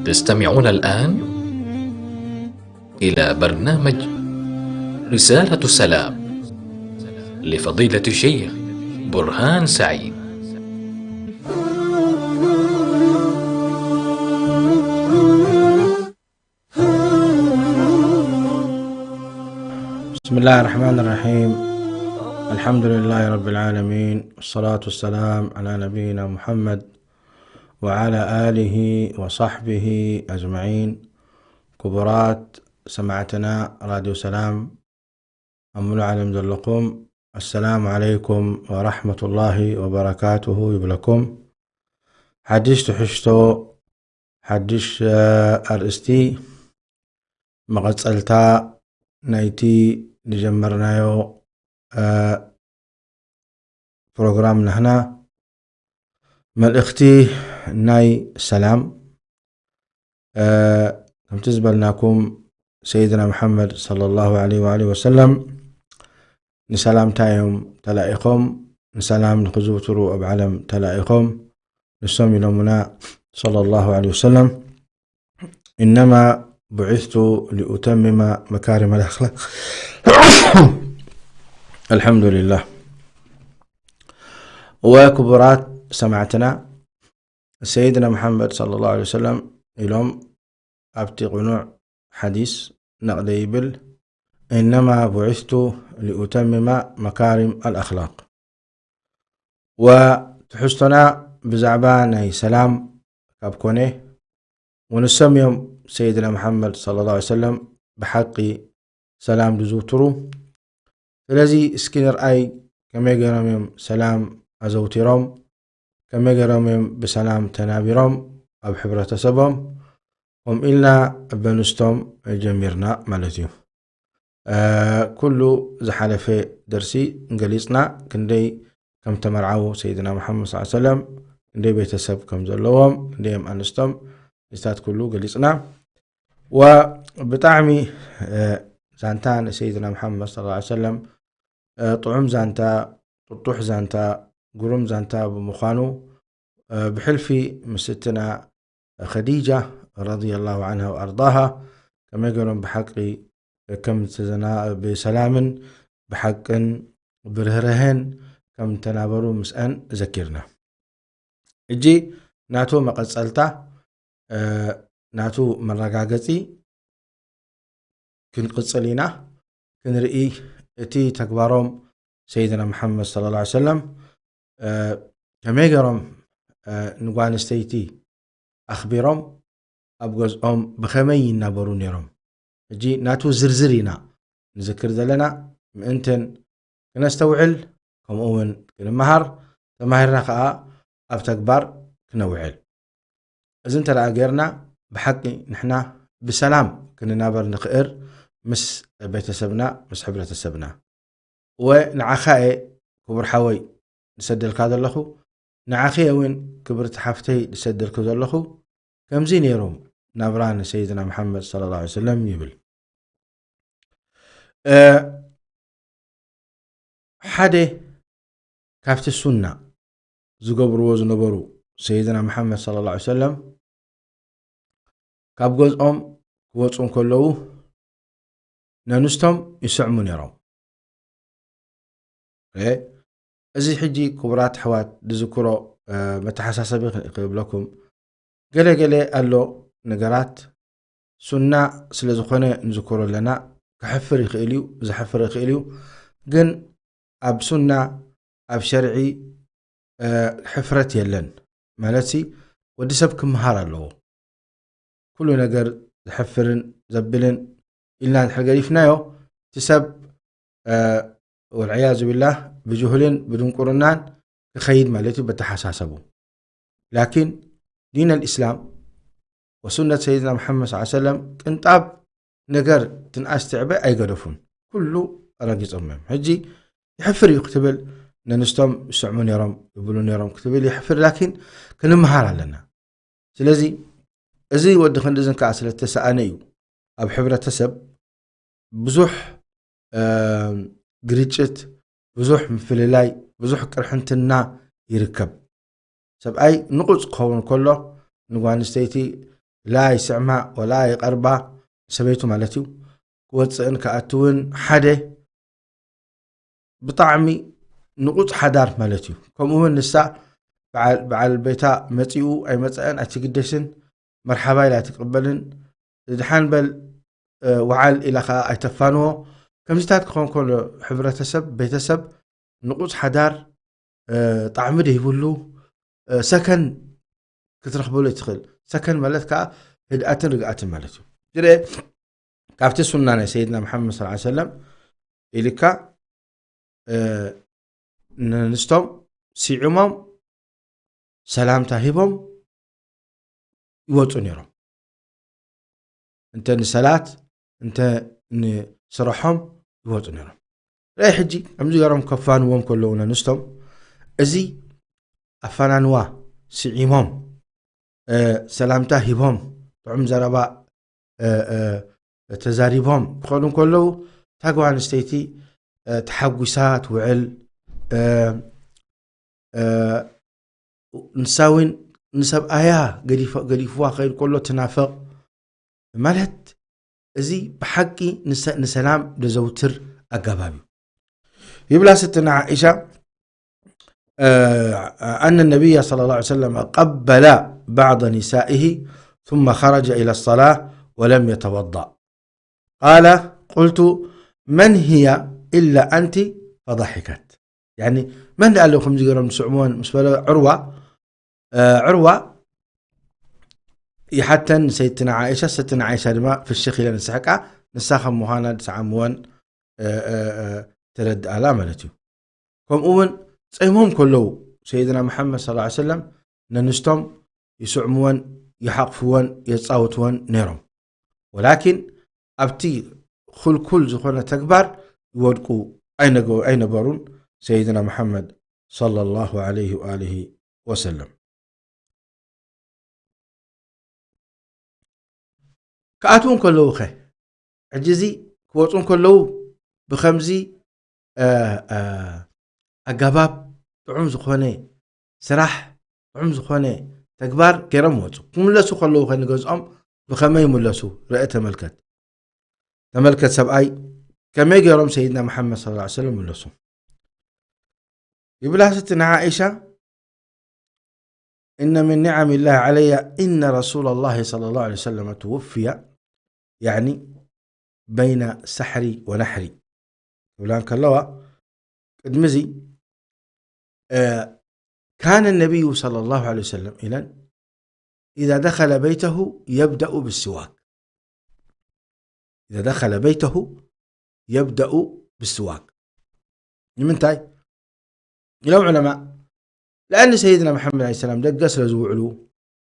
تستمعون الآن إلى برنامج رسالة السلام لفضيلة الشيخ برهان سعيد. بسم الله الرحمن الرحيم. الحمد لله رب العالمين، والصلاة والسلام على نبينا محمد وعلى آله وصحبه أجمعين. ክቡራት ሰማዕትና ራድዮ ሰላም ኣብ ሙሉእ ዓለም ዘለኹም፣ ኣሰላሙ ዓለይኩም ወራሕመቱላሂ ወበረካቱሁ ይብለኩም። ሓድሽ ትሕዝቶ፣ ሓድሽ ኣርእስቲ፣ መቐጸልታ ናይቲ ዝጀመርናዮ ፕሮግራም ናህና፣ መልእኽቲ ናይ ሰላም። ከምቲ ዝበልናኩም፣ ሰይድና መሓመድ ሰለላሁ ዐለይሂ ወኣሊሂ ወሰለም ንሰላምታ እዮም ተላኢኾም፣ ንሰላም ንኽዝውትሩ ኣብ ዓለም ተላኢኾም። ንሶም ኢሎምና ሰለላሁ ዐለይሂ ወሰለም፣ إنما بعثت لأتمم مكارم الأخلاق. الحمد لله. ወክቡራት ሰማዕትና፣ ሰይድና መሓመድ ሰለላሁ ዐለይሂ ወሰለም ኢሎም ኣብቲ ቅኑዕ ሓዲስ ነቕደ ይብል፣ إنما بعثت لأتمم مكارم الأخلاق። ወትሕዝቶና ብዛዕባ ናይ ሰላም ካብ ኮነ፣ ወንሶም እዮም ሰይድና መሓመድ ሰለላሁ ዐለይሂ ወሰለም ብሓቂ ሰላም ዝዝውትሩ። ስለዚ እስኪ ንርኣይ፣ ከመይ ገይሮም እዮም ሰላም ኣዘውቲሮም፣ ከመይ ገይሮም እዮም ብሰላም ተናቢሮም ኣብ ሕብረተሰቦም። ከምኡ ኢልና በንስቶም ጀሚርና ማለት እዩ። ኩሉ ዝሓለፈ ደርሲ ገሊጽና፣ ክንደይ ከም ተመርዓዉ ሰይድና መሓመድ ሰለላሁ ዐለይሂ ወሰለም፣ ክንደይ ቤተሰብ ከም ዘለዎም፣ ክንደይ እዮም ኣንስቶም፣ ምስታት ኩሉ ገሊጽና። ወብጣዕሚ ዛንታ ንሰይድና መሓመድ ሰለላሁ ዐለይሂ ወሰለም ጥዑም ዛንታ፣ ጥጡሕ ዛንታ፣ ግሩም ዛንታ ብምዃኑ፣ ብሕልፊ ምስትና ኸዲጃ ረዲየላሁ ዐንሃ ወኣርዳሃ ከመይ ገይሮም ብሓቂ ከም ብሰላምን ብሓቅን ብርህርህን ከም ተናበሩ ምስአን ዘኪርና። እጂ ናቱ መቐጸልታ፣ ናቱ መረጋገጺ ክንቅጽል ኢና። ክንርኢ እቲ ተግባሮም ሰይድና መሓመድ ሰለላሁ ዐለይሂ ወሰለም ከመይ ገይሮም ንጓል ኣንስተይቲ ኣኽቢሮም ኣብ ገዝኦም ብኸመይ ይናበሩ ነይሮም። ሕጂ ናቱ ዝርዝር ኢና ንዝክር ዘለና፣ ምእንትን ክነስተውዕል፣ ከምኡ እውን ክንመሃር፣ ተማሂርና ከኣ ኣብ ተግባር ክነውዕል። እዚ እንተ ደኣ ጌርና፣ ብሓቂ ንሕና ብሰላም ክንናበር ንኽእል፣ ምስ ቤተሰብና፣ ምስ ሕብረተሰብና። ወ ንዓኻ እየ ክቡር ሓወይ ዝሰደልካ ዘለኹ፣ ንዓኺ እውን ክብርቲ ሓፍተይ ዝሰደልኩ ዘለኹ። ከምዚ ነይሮም ናብራ ንሰይድና መሓመድ ሰለላሁ ዐለይሂ ወሰለም ይብል። ሓደ ካብቲ ሱና ዝገብርዎ ዝነበሩ ሰይድና መሓመድ ሰለላሁ ዐለይሂ ወሰለም፣ ካብ ገዝኦም ክወፁ እንከለዉ ነንስቶም ይስዕሙ ነይሮም። እዚ ሕጂ ክቡራት ኣሕዋት ዝዝክሮ መተሓሳሰቢ ክብለኩም፣ ገለ ገለ ኣሎ ነገራት ሱና ስለ ዝኾነ ንዝክሮ ኣለና። ከሕፍር ይኽእል እዩ፣ ዘሕፍር ይኽእል እዩ። ግን ኣብ ሱና፣ ኣብ ሸርዒ ሕፍረት የለን። ማለትሲ ወዲ ሰብ ክምሃር ኣለዎ። ኩሉ ነገር ዘሕፍርን ዘብልን ኢልና እንድሕር ገዲፍናዮ፣ እቲ ሰብ ወልዕያዙ ቢላህ ብጅሁልን ብድንቁርናን ክኸይድ ማለት እዩ በተሓሳሰቡ። ላኪን ዲን ኣልእስላም ወሱነት ሰይድና መሓመድ ሰለላሁ ዐለይሂ ወሰለም ቅንጣብ ነገር ትንኣስ ትዕበ ኣይገደፉን። ኩሉ ረጊጾም እዮም። ሕጂ ይሕፍር እዩ ክትብል፣ ነንስቶም ይስዕሙ ነይሮም፣ ይብሉ ነይሮም ክትብል ይሕፍር፣ ላኪን ክንምሃር ኣለና። ስለዚ እዚ ወዲ ክንድዝን ከኣ ስለ እተሰኣነ እዩ ኣብ ሕብረተሰብ ብዙሕ ግርጭት፣ ብዙሕ ምፍልላይ፣ ብዙሕ ቅርሕንትና ይርከብ። ሰብኣይ ንቑጽ ክኸውን ከሎ ንጓል ኣንስተይቲ ላ ይስዕማ ወላ ይቐርባ፣ ሰበይቱ ማለት እዩ። ክወፅእን ክኣትውን ሓደ ብጣዕሚ ንቑፅ ሓዳር ማለት እዩ። ከምኡ እውን ንሳ በዓል፣ በዓል ቤታ መፂኡ ኣይመፀአን ኣይትግደስን፣ መርሓባ ኢላ ኣይትቅበልን። ድሓን በል፣ እ፣ ወዓል ኢላ ከዓ ኣይተፋንዎ። ከምዚታት ክኾን ከሎ ሕብረተሰብ፣ ቤተሰብ ንቑፅ ሓዳር፣ እ፣ ጣዕሚ ደይብሉ፣ እ፣ ሰከን ክትረኽበሉ ኣይትኽእል። ሰከን ማለት ከዓ ህድኣትን ርግኣትን ማለት እዩ። ድረ ካብቲ ሱና ናይ ሰይድና መሓመድ ሰለላሁ ዐለይሂ ወሰለም ኢልካ፣ እ፣ ነንስቶም ስዒሞም ሰላምታ ሂቦም ይወፁ ነይሮም። እንተ ንሰላት፣ እንተ ንስርሖም ይወፁ ነይሮም። ርኣይ ሕጂ፣ ከምዚ ገይሮም ከፋንዎም ከለዉ ነንስቶም፣ እዚ ኣፋናንዋ ስዒሞም፣ እ፣ ሰላምታ ሂቦም፣ ጥዑም ዘረባ፣ እ፣ እ፣ ተዛሪቦም ክኸዱ ከለዉ፣ እታ ጓል ኣንስተይቲ፣ እ፣ ተሓጒሳ ትውዕል። እ፣ እ፣ ንሳ እውን ንሰብኣያ ገዲፈ-፣ ገዲፍዋ ክኸይድ ከሎ ትናፍቕ። ማለት፣ እዚ ብሓቂ ንሰ-፣ ንሰላም ዘዘውትር ኣገባብ እዩ። ይብላ ስትነ ዓኢሻ፣ እ፣ أن النبي صلى الله عليه وسلم قبل بعض نسائه ثم خرج إلى الصلاة ولم يتوضأ. قال: قلت: من هي إلا أنت؟ فضحكت. ያኒ፣ መን ደኣ ኣለዉ ከምዚ ገይሮም ዝስዕምወን ምስ በለ፣ ዑርዋ፣ እ፣ ዑርዋ ይሓተን ንሰይድትና ዓኢሻ፣ ሰይድትና ዓኢሻ ድማ ፍሽኽ ኢለን ዝስሕቃ፣ ንሳ ከም ምዃና ዝሰዓምወን፣ እ፣ እ፣ እ፣ ተረድኣላ ማለት እዩ። ከምኡ እውን ጸይሞም ከለዉ ሰይድና መሓመድ ሰለላሁ ዐለይሂ ወሰለም ነንስቶም ይስዕምወን፣ ይሓቕፍወን፣ የጻውትወን ነይሮም። ወላኪን ኣብቲ ክልኩል ዝኾነ ተግባር ይወድቁ ኣይነገ-፣ ኣይነበሩን ሰይድና መሓመድ ሰለላሁ ዐለይሂ ወኣሊሂ ወሰለም። ክኣትዉ እንከለዉ ኸ? ሕጂ እዚ ክወፁ እንከለዉ ብኸምዚ፣ እ፣ እ፣ ኣገባብ ጥዑም ዝኾነ ስራሕ፣ ጥዑም ዝኾነ ተግባር ገይሮም ወፁ። ክምለሱ ከለዉ ኸ ንገዝኦም ብኸመይ ይምለሱ? ርአ ተመልከት። ተመልከት ሰብኣይ ከመይ ገይሮም ሰይድና መሓመድ ሰለላሁ ዐለይሂ ወሰለም ምለሱ። ይብላ ስትና ዓኢሻ፣ إن من نعم الله علي إن رسول الله صلى الله عليه وسلم توفي، يعني بين سحري ونحري. ክብላ እንከለዋ፣ ቅድሚ እዚ፣ እ፣ كان النبي صلى الله عليه وسلم ኢለን إذا دخل بيته يبدأ بالسواك. إذا دخل بيته يبدأ بالسواك. ንምንታይ ኢሎም ዑለማ? ለኣን ሰይድና መሓመድ ዓለይሂ ሰላም ደገ ስለ ዝውዕሉ፣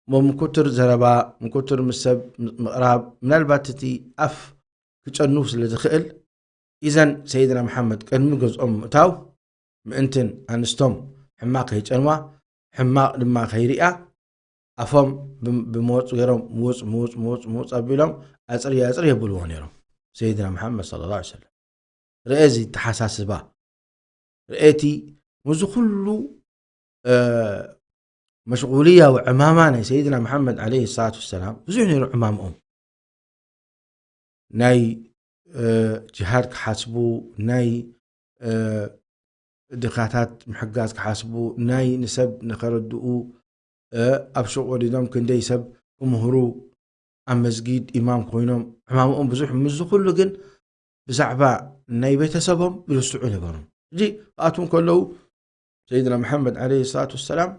እሞ ምኩትር ዘረባ፣ ምኩትር ምስ ሰብ ምቕራብ፣ ምናልባት እቲ ኣፍ ክጨኑ ስለ ዝኽእል፣ ኢዘን ሰይድና መሓመድ ቅድሚ ገዝኦም ምእታው፣ ምእንትን ኣንስቶም ሕማቕ ከይጨንዋ፣ ሕማቕ ድማ ከይሪኣ፣ ኣፎም ብም-፣ ብመወፅ ገይሮም ምውፅ፣ ምውፅ፣ ምውፅ፣ ምውፅ ኣቢሎም ኣፅሪ፣ ኣፅሪ የብልዎ ነይሮም። ሰይድና መሓመድ ሰለላሁ ዐለይሂ ወሰለም። ርአ እዚ ተሓሳስባ። ርአ እቲ ምስዚ ኩሉ፣ እ፣ መሽጉልያ ወዕማማ ናይ ሰይድና መሓመድ ዓለይሂ ሰላቱ ወሰላም፣ ብዙሕ ነይሩ ዕማምኦም። ናይ፣ እ፣ ጅሃድ ክሓስቡ፣ ናይ፣ እ፣ ድኻታት ምሕጋዝ ክሓስቡ፣ ናይ ንሰብ ንኸረድኡ፣ እ፣ ኣብ ሹቕ ወሪዶም ክንደይ ሰብ ክምህሩ፣ ኣብ መስጊድ ኢማም ኮይኖም፣ ዕማምኦም ብዙሕ። ምስዚ ኩሉ ግን ብዛዕባ ናይ ቤተሰቦም ይርስዑ ነበሮም። ሕጂ ክኣትዉ እንከለዉ ሰይድና መሓመድ ዓለይሂ ሰላቱ ወሰላም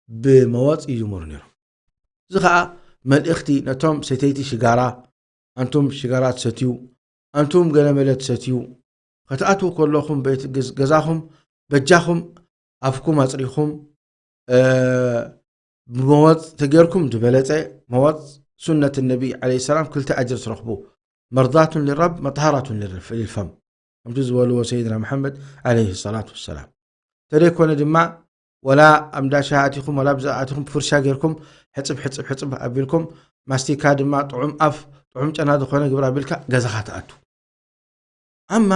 ብመወፅ ይጅምሩ ነይሮም። እዚ ኸዓ መልእኽቲ ነቶም ሰተይቲ ሽጋራ፣ ኣንቱም ሽጋራ ትሰትዩ፣ ኣንቱም ገለመለ ትሰትዩ፣ ኸትኣትዉ ከለኹም ቤት ግዝ-፣ ገዛኹም በጃኹም ኣፍኩም ኣፅሪኹም፣ እ፣ ብመወፅ ተጌርኩም ዝበለፀ መወፅ ሱነት ነቢ ዓለይሂ ሰላም ክልተ ኣጅር ትረኽቡ። መርዳቱን ሊረብ መጥሃራቱን ሊልፍ-፣ ሊልፈም። ከምቲ ዝበልዎ ሰይድና መሓመድ ዓለይሂ ሰላቱ ወሰላም። ተደይኮነ ድማ ወላ ኣብ እንዳ ሻሂ ኣቲኹም ወላ ብዛ ኣቲኹም ፍርሻ ጌርኩም ሕፅብ፣ ሕፅብ፣ ሕፅብ ኣቢልኩም ማስቲካ ድማ ጥዑም ኣፍ፣ ጥዑም ጨና ዝኾነ ግብር ኣቢልካ ገዛኻ ትኣቱ። ኣማ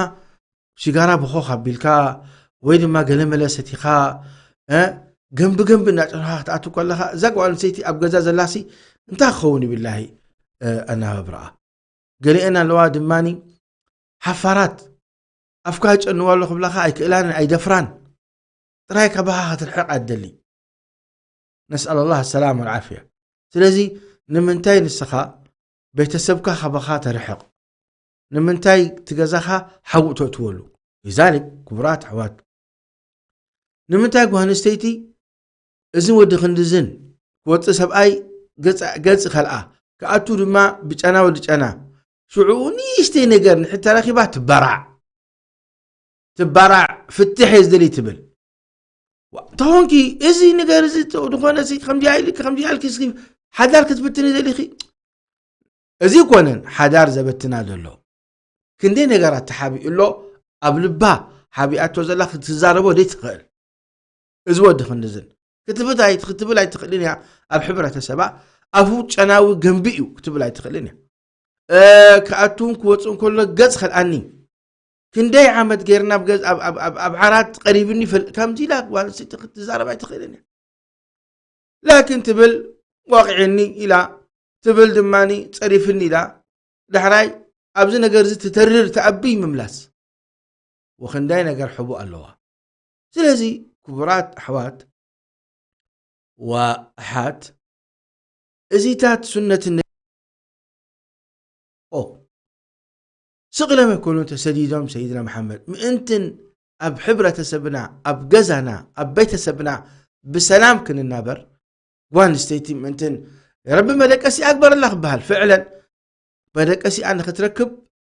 ሽጋራ ብኾኽ ኣቢልካ ወይ ድማ ገለ መለ ሰቲኻ፣ እ፣ ገንቢ ገንቢ እናጨረኻ ክትኣቱ ከለኻ፣ እዛ ጓል ኣንስተይቲ ኣብ ገዛ ዘላሲ እንታይ ክኸውን እዩ ብላሂ ኣናባብራኣ? ገሊአን ኣለዋ ድማኒ ሓፋራት፣ ኣፍካ ጨንዋ ኣሎ ክብላኻ ኣይክእላንን ኣይደፍራን። ጥራይ ካባኻ ክትርሕቕ ኣደሊ። ነስኣል ኣላህ ሰላም ወልዓፍያ። ስለዚ ንምንታይ ንስኻ ቤተሰብካ ካባኻ ተርሕቕ? ንምንታይ እቲ ገዛኻ ሓዊ ተእትወሉ? ሊዛሊክ ክቡራት ኣሕዋት፣ ንምንታይ ጓል ኣንስተይቲ እዚ ወዲ ክንድዝን ክወፅእ ሰብኣይ ገፅ ከልኣ ክኣቱ ድማ ብጨና ወዲ ጨና ሽዑ ንእሽተይ ነገር ንሕተ ረኺባ ትበራዕ ትበራዕ ፍትሕ እየ ዝደሊ ትብል ተኾንኪ እዚ ነገር እዚ ዝኾነ ከምዚ ኢልኪ ከምዚ ኢልኪ ሓዳር ክትብትኒ ደሊኺ እዚ ኮነን ሓዳር ዘበትና ዘሎ ክንደይ ነገራት ተሓቢኡ ኣሎ ኣብ ልባ ሓቢኣቶ ዘላ ክትዛረቦ ደይ ትኽእል እዚ ወዲ ክንድዝን ክትብል ኣይትኽእልን እያ ኣብ ሕብረተሰባ ኣፉ ጨናዊ ገንቢ እዩ ክትብል ኣይትኽእልን እያ ክኣቱን ክወፅእ ከሎ ገፅ ከልኣኒ ክንደይ ዓመት ገይርና ኣብ ዓራት ቀሪብኒ ከምዚ ኢላ ጓል ኣንስተይቲ ክትዛረብ ኣይትኽእልን እያ ላኪን ትብል ዋቂዕኒ ኢላ ትብል ድማ ፀሪፍኒ ኢላ ዳሕራይ ኣብዚ ነገር እዚ ትተርር ትኣቢ ምምላስ ወክንዳይ ነገር ሕቡ ኣለዋ ስለዚ ክቡራት ኣሕዋት ወኣሓት እዚታት ሱነት ስቕለም ኣይኮኑን ተሰዲዶም ሰይድና መሓመድ ምእንትን ኣብ ሕብረተሰብና ኣብ ገዛና ኣብ ቤተሰብና ብሰላም ክንናበር ጓል ኣንስተይቲ ምእንትን ረቢ መደቀሲ ኣግበረላ ክበሃል ፍዕለን መደቀሲኣ ንክትረክብ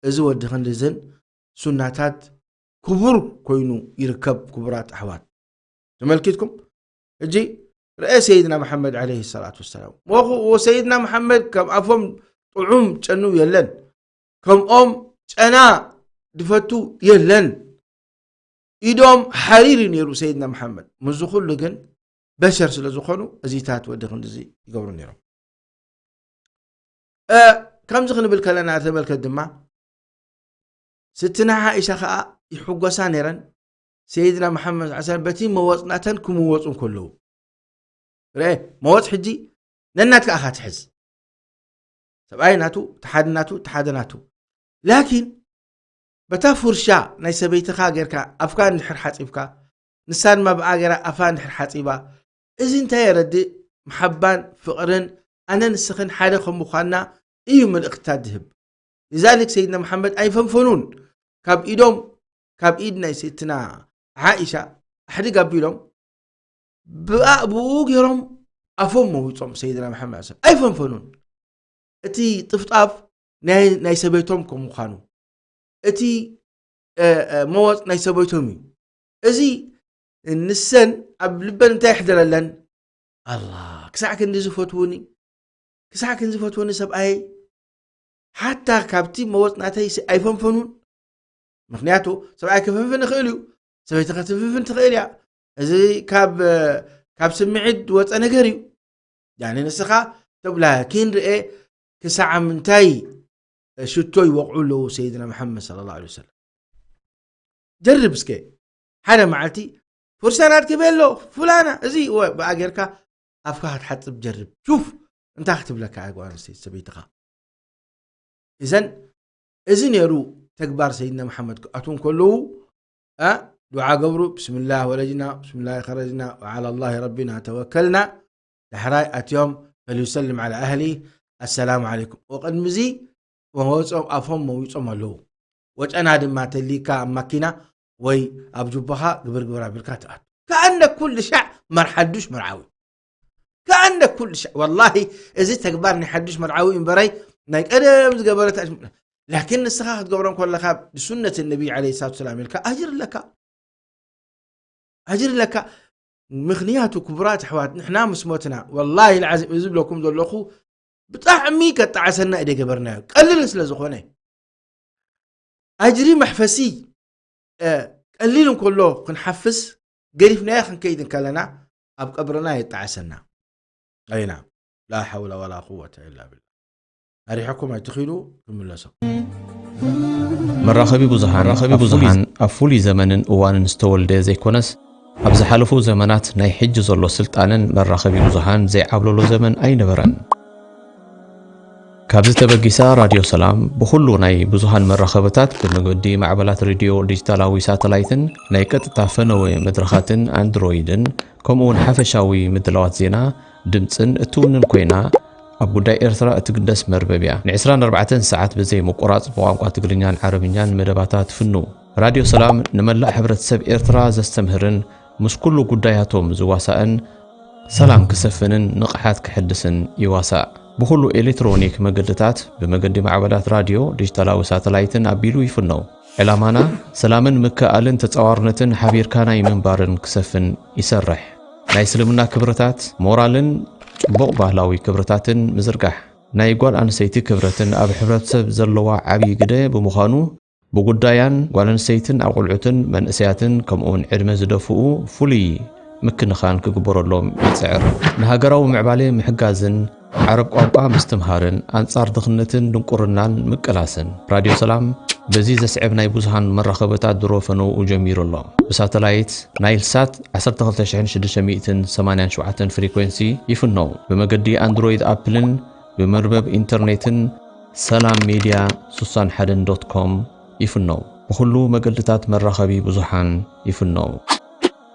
እዚ ወዲ ክንድዝን ሱናታት ክቡር ኮይኑ ይርከብ ክቡራት ኣሕዋት ተመልኪትኩም እጂ ረአ ሰይድና መሓመድ ዓለይሂ ሰላቱ ወሰላም ወሰይድና መሓመድ ከም ኣፎም ጥዑም ጨኑ የለን ከምኦም ጨና ድፈቱ የለን ኢዶም ሓሪር እዩ ነይሩ ሰይድና መሓመድ ምዚ ኩሉ ግን በሸር ስለ ዝኾኑ እዚታት ወዲ ክንድዚ ይገብሩ ነይሮም ከምዚ ክንብል ከለና ተመልከት ድማ ስትና ዓኢሻ ከዓ ይሕጎሳ ነይረን ሰይድና መሓመድ ስ በቲ መወፅናተን ክምወፁ ከለዉ ርአ መወፅ ሕጂ ነናት ከዓ ካትሕዝ ሰብኣይ ናቱ ተሓደ ናቱ ተሓደ ናቱ ላኪን በታ ፉርሻ ናይ ሰበይትኻ ጌርካ ኣፍካ እንድሕር ሓፂብካ ንሳ ድማ ብኣ ጌራ ኣፋ እንድሕር ሓፂባ እዚ እንታይ የረድእ መሓባን ፍቕርን ኣነ ንስኽን ሓደ ከም ምዃንና እዩ መልእኽትታት ዝህብ ንዛሊክ ሰይድና መሓመድ ኣይፈንፈኑን ካብ ኢዶም ካብ ኢድ ናይ ሴትና ዓኢሻ ኣሕድግ ኣቢሎም ብኡ ገይሮም ኣፎም መዊፆም ሰይድና መሓመድ ሰ ኣይፈንፈኑን እቲ ጥፍጣፍ ናይ ሰበይቶም ከም ምዃኑ እቲ መወፅ ናይ ሰበይቶም እዩ እዚ ንሰን ኣብ ልበን እንታይ ይሕደረለን ኣላ ክሳዕ ክንዲ ዝፈትውኒ ክሳዕ ክንዲ ዝፈትውኒ ሰብኣየይ ሓታ ካብቲ መወፅ ናተይ ኣይፈንፈኑን ምክንያቱ ሰብኣይ ክፍንፍን ይኽእል እዩ ሰበይቲ ክትፍንፍን ትኽእል እያ እዚ ካብ ካብ ስምዒት ዝወፀ ነገር እዩ ያኒ ንስኻ ተብላ ኪንርኤ ክሳዕ ምንታይ ሽቶ ይወቕዑ ኣለዉ ሰይድና መሓመድ ስለ ላ ሰለም ጀርብ እስከ ሓደ መዓልቲ ፍርሳናት ክበሎ ፍላና እዚ ብኣ ጌርካ ኣፍካ ክትሓፅብ ጀርብ ሹፍ እንታይ ክትብለካ ጓል ኣንስተይቲ ሰበይትኻ እዘን እዚ ነይሩ ተግባር ሰይድና መሓመድ ክኣትዉ ከለዉ ዱዓ ገብሩ ብስምላህ ወለጅና ብስምላህ ከረጅና ወዓላ ላህ ረቢና ተወከልና ዳሕራይ ኣትዮም ፈልዩሰልም ዓላ ኣህሊ ኣሰላሙ ዓለይኩም ወቅድሚ እዚ መወፆም ኣፎም መዊፆም ኣለዉ ወጨና ድማ ተሊካ ኣብ ማኪና ወይ ኣብ ጁባኻ ግብር ግብር ኣቢልካ ትኣቱ ከኣነ ኩሉ ሻዕ መርሓዱሽ መርዓዊ ከኣነ ኩሉ ሻዕ ወላሂ እዚ ተግባር ናይ ሓዱሽ መርዓዊ እምበራይ ናይ ቀደም ዝገበረት ላኪን ንስኻ ክትገብሮም ከለኻ ብሱነት ነቢ ዓለ ሰላት ሰላም ኢልካ ኣጅር ኣለካ ኣጅር ኣለካ ምኽንያቱ ክቡራት ኣሕዋት ንሕና ምስ ሞትና ወላሂ ልዓዚም እዚ ዝብለኩም ዘለኹ ብጣዕሚ ከጣዓሰና እዩ ደገበርናዮ ቀልልን ስለ ዝኾነ ኣጅሪ መሕፈሲ ቀሊል እንከሎ ክንሓፍስ ገዲፍናዮ ክንከይድ እንከለና ኣብ ቀብርና የጣዕሰና ኣይና ላ ሓውላ ወላ ቁወተ ኢላ ብላ ኣሪሐኩም ኣይትኽኢሉ ክምለሶ መራኸቢ ብዙሃን መራኸቢ ብዙሃን ኣብ ፍሉይ ዘመንን እዋንን ዝተወልደ ዘይኮነስ ኣብ ዝሓለፉ ዘመናት ናይ ሕጂ ዘሎ ስልጣነን መራኸቢ ብዙሃን ዘይዓብለሎ ዘመን ኣይነበረን። ካብዚ ተበጊሳ ራድዮ ሰላም ብኹሉ ናይ ብዙሃን መራኸብታት ብመገዲ ማዕበላት ሬድዮ ዲጂታላዊ ሳተላይትን ናይ ቀጥታ ፈነወ መድረኻትን ኣንድሮይድን ከምኡውን ሓፈሻዊ ምድላዋት ዜና ድምፅን እትውንን ኮይና ኣብ ጉዳይ ኤርትራ እትግደስ መርበብ እያ። ን24 ሰዓት ብዘይ ምቁራፅ ብቋንቋ ትግርኛን ዓረብኛን መደባታ ትፍኑ። ራድዮ ሰላም ንመላእ ሕብረተሰብ ኤርትራ ዘስተምህርን ምስ ኩሉ ጉዳያቶም ዝዋሳእን ሰላም ክሰፍንን ንቕሓት ክሕድስን ይዋሳእ። ብኹሉ ኤሌክትሮኒክ መገድታት ብመገዲ ማዕበላት ራድዮ፣ ዲጂታላዊ ሳተላይትን ኣቢሉ ይፍነው። ዕላማና ሰላምን ምክእኣልን ተጻዋርነትን ሓቢርካ ናይ ምንባርን ክሰፍን ይሰርሕ። ናይ እስልምና ክብርታት፣ ሞራልን ጽቡቕ ባህላዊ ክብርታትን ምዝርጋሕ። ናይ ጓል ኣንስተይቲ ክብረትን ኣብ ሕብረተሰብ ዘለዋ ዓብዪ ግደ ብምዃኑ ብጉዳያን ጓል ኣንስተይትን ኣቑልዑትን መንእሰያትን ከምኡውን ዕድመ ዝደፍኡ ፍሉይ ምክንኻን ክግበረሎም ይጽዕር። ንሃገራዊ ምዕባለ ምሕጋዝን ዓረብ ቋንቋ ምስትምሃርን ኣንጻር ድኽነትን ድንቁርናን ምቅላስን። ራድዮ ሰላም በዚ ዘስዕብ ናይ ብዙሃን መራኸብታት ድሮ ፈነውኡ ጀሚሩ ኣሎ። ብሳተላይት ናይል ሳት 12687 ፍሪኮንሲ ይፍነው። ብመገዲ ኣንድሮይድ ኣፕልን ብመርበብ ኢንተርኔትን ሰላም ሜድያ 61 ዶት ኮም ይፍነው። ብኹሉ መገድታት መራኸቢ ብዙሓን ይፍነው።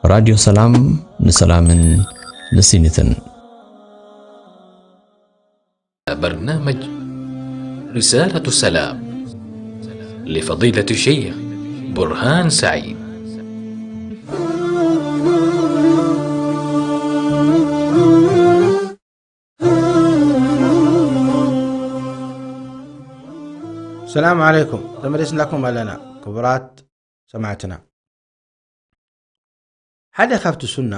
ራድዮ ሰላም ንሰላምን ንሲኒትን። برنامج رسالة السلام لفضيلة الشيخ برهان سعيد. ሰላም ዓለይኩም፣ ተመሊስናኩም ኣለና ክቡራት ሰማዕትና። ሓደ ካብቲ ሱና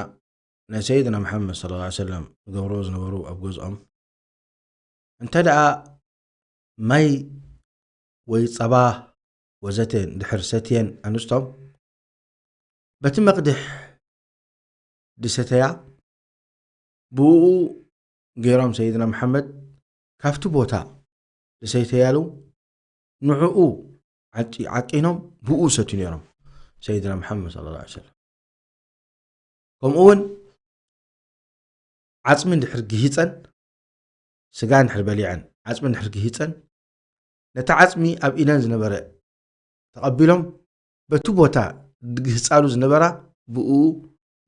ናይ ሰይድና መሓመድ ሰለላሁ ዐለይሂ ወሰለም ዝገብርዎ ዝነበሩ ኣብ ገዝኦም እንተ ደኣ ማይ ወይ ጸባ ወዘተ ድሕር ሰትየን ኣንስቶም በቲ መቕድሕ ድሰተያ ብኡ ገይሮም ሰይድና መሓመድ ካብቲ ቦታ ዝሰይተያሉ ንዕኡ ዓጢ- ዓጢኖም ብኡ ሰትዩ ነይሮም ሰይድና መሓመድ ሰለላሁ ዐለይሂ ወሰለም። ከምኡ እውን ዓፅሚ እንድሕር ግሂፀን ስጋ እንድሕር በሊዐን ዓፅሚ እንድሕር ግሂፀን ነቲ ዓፅሚ ኣብ ኢደን ዝነበረ ተቐቢሎም በቲ ቦታ ዝግህፃሉ ዝነበራ ብኡ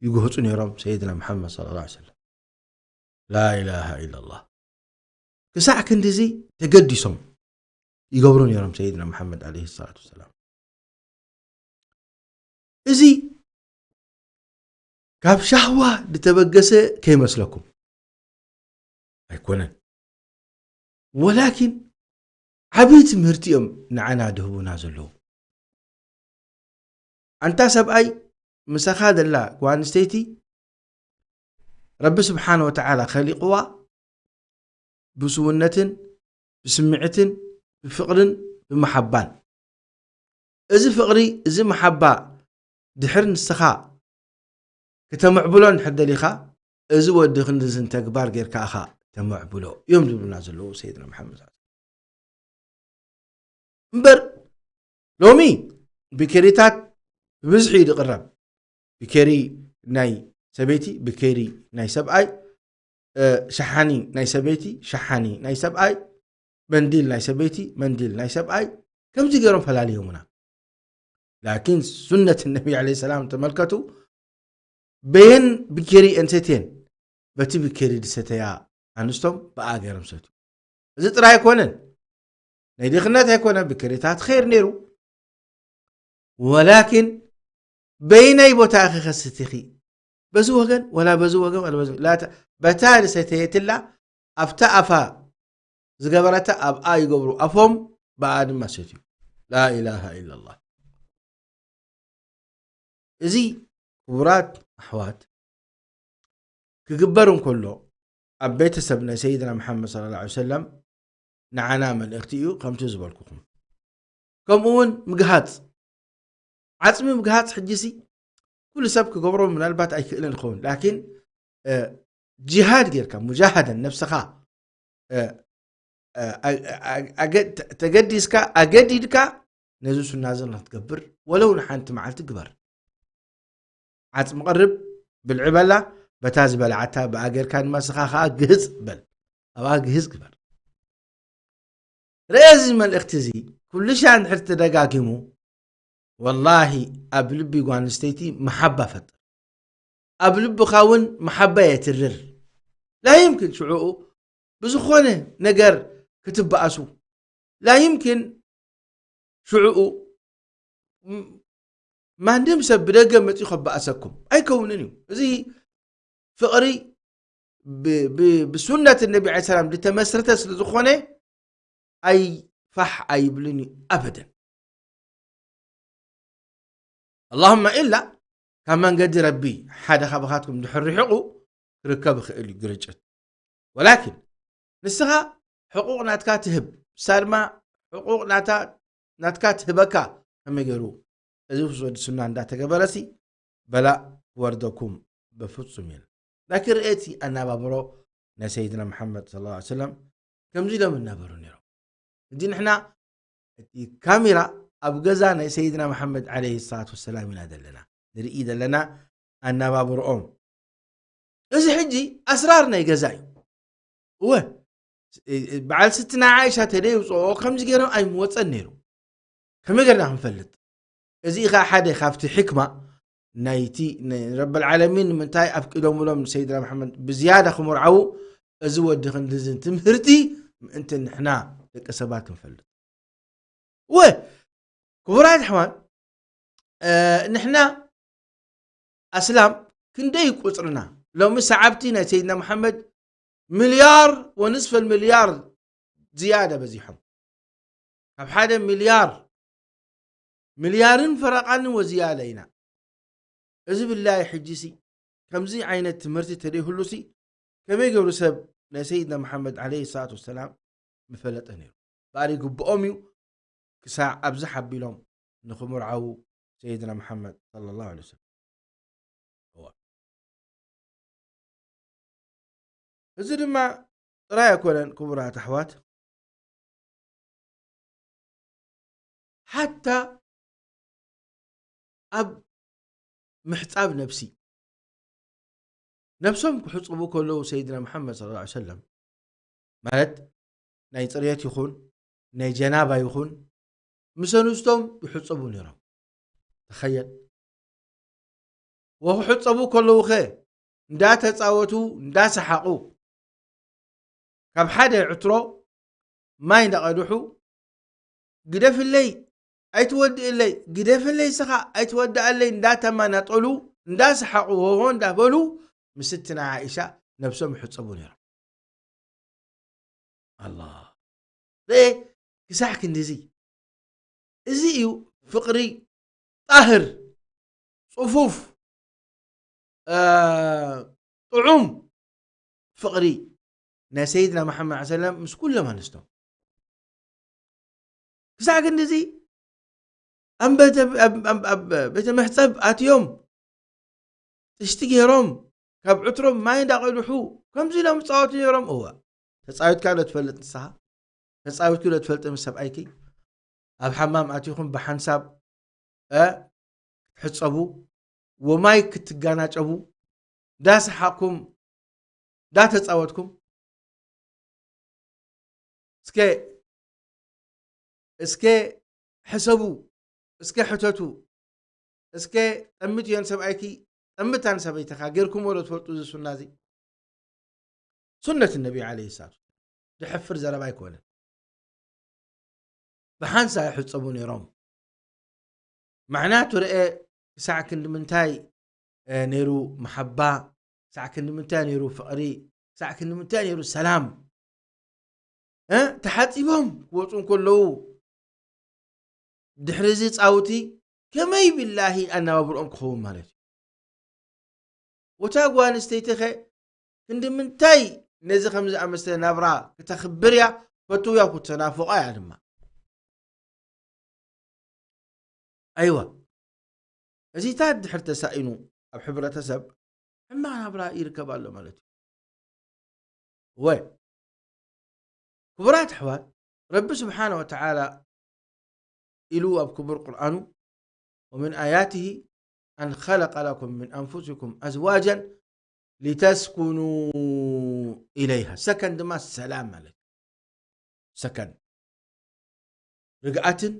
ይግህፁ ነይሮም ሰይድና መሓመድ ሰለላሁ ዐለይሂ ወሰለም። ላኢላሃ ኢለላህ። ክሳዕ ክንድዚ ተገዲሶም ይገብሩ ነይሮም ሰይድና መሓመድ ዓለይሂ ሰላቱ ወሰላም። እዚ ካብ ሻህዋ ዝተበገሰ ከይመስለኩም ኣይኮነን። ወላኪን ዓብዪ ትምህርቲ እዮም ንዓና ድህቡና ዘለዉ። ኣንታ ሰብኣይ ምሳኻ ዘላ ጓል ኣንስተይቲ ረቢ ስብሓነ ወተዓላ ኸሊቕዋ ብስውነትን ብስምዒትን ብፍቕርን ብመሓባን። እዚ ፍቕሪ እዚ መሓባ ድሕር ንስኻ ክተምዕብሎ እንድሕር ደሊኻ እዚ ወዲ ክንድዝን ተግባር ጌርካ ኢኻ ተምዕብሎ እዮም ዝብሉና ዘለዉ ሰይድና መሓመድ ሰለላሁ ዐለይሂ ወሰለም። እምበር ሎሚ ብኬሪታት ብብዝሒ እዩ ዝቕረብ። ብኬሪ ናይ ሰበይቲ፣ ብኬሪ ናይ ሰብኣይ፣ እ፣ ሸሓኒ ናይ ሰበይቲ፣ ሸሓኒ ናይ ሰብኣይ፣ መንዲል ናይ ሰበይቲ፣ መንዲል ናይ ሰብኣይ፣ ከምዚ ገይሮም ፈላልዮምና። ላኪን ሱነት ነቢ ዓለይሂ ሰላም ተመልከቱ። በየን ብኬሪ እንሰትየን በቲ ብኬሪ ዝሰተያ ኣንስቶም ብኣ ገይሮም ሰትዩ። እዚ ጥራይ ኣይኮነን፣ ናይ ድኽነት ኣይኮነ ብኬሪታት ኸይር ነይሩ። ወላኪን በይነይ ቦታ ኢኺ ከስቲኺ፣ በዚ ወገን ወላ በዚ ወገን ወላ በዚ ላ ተ- በታ ዝሰተየትላ ኣብታ ኣፋ ዝገበረታ ኣብኣ ይገብሩ ኣፎም ብኣ ድማ ሰትዩ። ላኢላሃ ኢለላህ። እዚ ክቡራት ኣሕዋት ክግበር እንከሎ ኣብ ቤተሰብ ናይ ሰይድና መሓመድ ሰለላሁ ዐለይሂ ወሰለም ንዓና መልእኽቲ እዩ። ከምቲ ዝበልኩኹም ከምኡ እውን ምግሃፅ ዓፅሚ ምግሃፅ ሕጂሲ ኩሉ ሰብ ክገብሮ ምናልባት ኣይክእልን ይኸውን። ላኪን እ፣ ጂሃድ ጌርካ ሙጃሃደን ነብስኻ እ፣ እ፣ ኣ- ኣ- ኣገ- ተ- ተገዲስካ ኣገዲድካ ነዚ ሱና እዚ ንክትገብር ወለው ንሓንቲ መዓልቲ ግበር። ዓፅሚ ቀርብ ብልዒ በላ በታ ዝበላዓታ ብኣ ጌርካ ድማ ስኻ ከዓ ግህፅ በል ኣብኣ ግህፅ ግበር። ርእ እዚ መልእኽቲ እዚ ኩሉ ሻዕ እንድሕር ተደጋጊሙ፣ ወላሂ ኣብ ልቢ ጓል ኣንስተይቲ መሓባ ፈጥር፣ ኣብ ልብኻ እውን መሓባ የትርር። ላ ይምክን ሽዑኡ ብዝኾነ ነገር ክትበኣሱ፣ ላ ይምክን ሽዑኡ ም- ማንም ሰብ ብደገ መፂኡ ከበኣሰኩም ኣይከውንን እዩ። እዚ ፍቕሪ ብ- ብ- ብሱነት ነቢ ዐለይሂ ሰላም ዝተመስረተ ስለ ዝኾነ ኣይፋሕ ኣይብልን እዩ ኣበደን። ኣላሁመ ኢላ ካብ መንገዲ ረቢ ሓደ ካባኻትኩም ድሕር ርሒቑ ክርከብ ይኽእል እዩ ግርጭት። ወላኪን ንስኻ ሕቁቕ ናትካ ትህብ፣ ንሳ ድማ ሕቁቕ ናታ ናትካ ትህበካ። ከመይ ገይሩ እዚ ውስወዲ ሱና እንዳተገበረሲ በላእ ክወርደኩም በፍጹም የለን። ላኪን ርኤቲ ኣናባብሮ ናይ ሰይድና መሓመድ ሰለላሁ ዐለይሂ ወሰለም ከምዚ ኢሎም እናበሩ ነይሮም። ሕጂ ንሕና እቲ ካሜራ ኣብ ገዛ ናይ ሰይድና መሓመድ ዐለይሂ ሰላቱ ወሰላም ኢና ዘለና ንርኢ ዘለና ኣናባብርኦም። እዚ ሕጂ ኣስራር ናይ ገዛ እዩ። እወ፣ በዓል ስትና ዓይሻ ተደይውፅኦ ከምዚ ገይሮም ኣይምወፀን ነይሩ። ከመይ ገርና ክንፈልጥ? እዚ ኸዓ ሓደ ካብቲ ሕክማ ናይቲ ንረብል ዓለሚን ንምንታይ ኣፍቂዶምሎም ንሰይድና መሓመድ ብዝያዳ ክምርዓዉ፣ እዚ ወዲ ክንድዝን ትምህርቲ ምእንቲ ንሕና ደቂ ሰባት ክንፈልጥ። ወ ክቡራት ኣሕዋት፣ ንሕና ኣስላም ክንደይ ቁፅርና? ሎሚ ሰዓብቲ ናይ ሰይድና መሓመድ ሚልያር ወንስፈል ሚልያር ዝያዳ በዚሖም። ካብ ሓደ ሚልያር፣ ሚልያርን ፈረቓን ወዝያዳ ኢና። እዚ ብላይ ሕጂሲ ከምዚ ዓይነት ትምህርቲ ተደይህሉሲ ከመይ ገይሩ ሰብ ናይ ሰይድና መሓመድ ዐለይሂ ሰላቱ ወሰላም ምፈለጠ ነይሩ? ባሪ ግብኦም እዩ ክሳዕ ኣብዚ ሓቢሎም ንኽምርዓዉ ሰይድና መሓመድ ሰለላሁ ዐለይሂ ወሰለም። እዋ። እዚ ድማ ጥራይ ኣይኮነን ክቡራት ኣሕዋት፣ ሓታ ኣብ ምሕጻብ ነብሲ ነብሶም ክሕጽቡ ከለዉ ሰይድና መሓመድ ሰለላሁ ዐለይሂ ወሰለም ማለት ናይ ጽርየት ይኹን ናይ ጀናባ ይኹን ምስ ኣንስቶም ይሕጸቡ ነይሮም። ተኸየል ወክሕጸቡ ከለዉ ኸ እንዳተጻወቱ እንዳሰሓቑ ካብ ሓደ ዕትሮ ማይ እንዳቐድሑ ግደፍለይ ኣይትወድእለይ፣ ግደፍለይ ስኻ ኣይትወድኣለይ እንዳተማናጠሉ እንዳሰሓቑ ሆሆ እንዳበሉ ምስትና ዓኢሻ ነብሶም ይሕጸቡ ነይሮም። ኣላ ርኤ ክሳዕ ክንድዚ። እዚ እዩ ፍቕሪ ጣህር፣ ጽፉፍ፣ እ፣ ጥዑም ፍቕሪ ናይ ሰይድና መሓመድ ሰለም ምስ ኩሎም ኣንስቶም። ክሳዕ ክንድዚ ኣብ ቤተ፣ ኣብ፣ ኣብ፣ ኣብ ቤተ መሕጸብ ኣትዮም ጥሽቲ ገይሮም ካብ ዕትሮም ማይ እንዳቐድሑ ከምዚ ኢሎም ይጻወቱ ነይሮም። እዋ ተጻዊትካ ዶ ትፈልጥ ንስኻ? ተጻዊትኪ ዶ ትፈልጢ ምስ ሰብኣይኪ? ኣብ ሓማም ኣቲኹም ብሓንሳብ እ ክትሕጸቡ ወማይ ክትጋናጨቡ እንዳሰሓቕኩም እንዳተጻወትኩም እስከ እስከ ሕሰቡ፣ እስከ ሕተቱ፣ እስከ ጠምት እዮን ሰብኣይኪ ጠምታን ሰበይትኻ ጌርኩምዎ ዶ ትፈልጡ? እዚ ሱና እዚ ሱነት ነቢ ዓለይሂ ሰላቱ ድሕፍር ዘረባ ኣይኮነን። ብሓንሳ ይሕጸቡ ነይሮም። ማዕናቱ ርአ ክሳዕ ክንዲ ምንታይ ነይሩ መሓባ፣ ክሳዕ ክንዲ ምንታይ ነይሩ ፍቕሪ፣ ክሳዕ ክንዲ ምንታይ ነይሩ ሰላም። ተሓጺቦም ክወፁ እንከለዉ ድሕሪ እዚ ፃውቲ ከመይ ብላሂ ኣነባብርኦም ክኸውን ማለት እዩ። ወታ ጓል ኣንስተይቲ ኸ ክንዲ ምንታይ ነዚ ከም ዝኣመሰለ ናብራ ክተኽብር እያ ፈትውያ ክትናፍቆ እያ ድማ። ኣይዋ እዚታት ድሕር ተሳኢኑ ኣብ ሕብረተሰብ ሕማቕ ናብራ ይርከብ ኣሎ ማለት እዩ። ወ ክቡራት ኣሕዋት ረቢ ስብሓነ ወተዓላ ኢሉ ኣብ ክቡር ቁርኣኑ ومن آياته أن خلق لكم من أنفسكم أزواجا لتسكنوا إليها ሰከን ድማ ሰላም ማለት እዩ። ሰከን ርግኣትን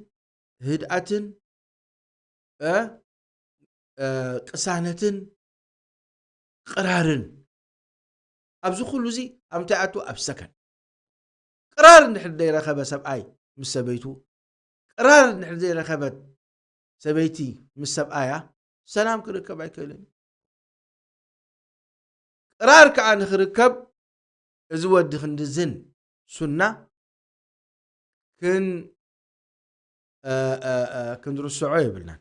ህድኣትን እ፣ እ፣ ቅሳነትን ቅራርን፣ ኣብዚ ኩሉ እዚ ኣብ ምንታይ ኣቱ? ኣብ ሰከን። ቅራር እንድሕር ዘይረኸበ ሰብኣይ ምስ ሰበይቱ፣ ቅራር እንድሕር ዘይረኸበት ሰበይቲ ምስ ሰብኣያ፣ ሰላም ክርከብ ኣይክእልን እዩ። ቅራር ከዓ ንኽርከብ፣ እዚ ወዲ ክንድዝን ሱና ክን-፣ እ፣ እ፣ እ፣ ክንርስዖ የብልናን።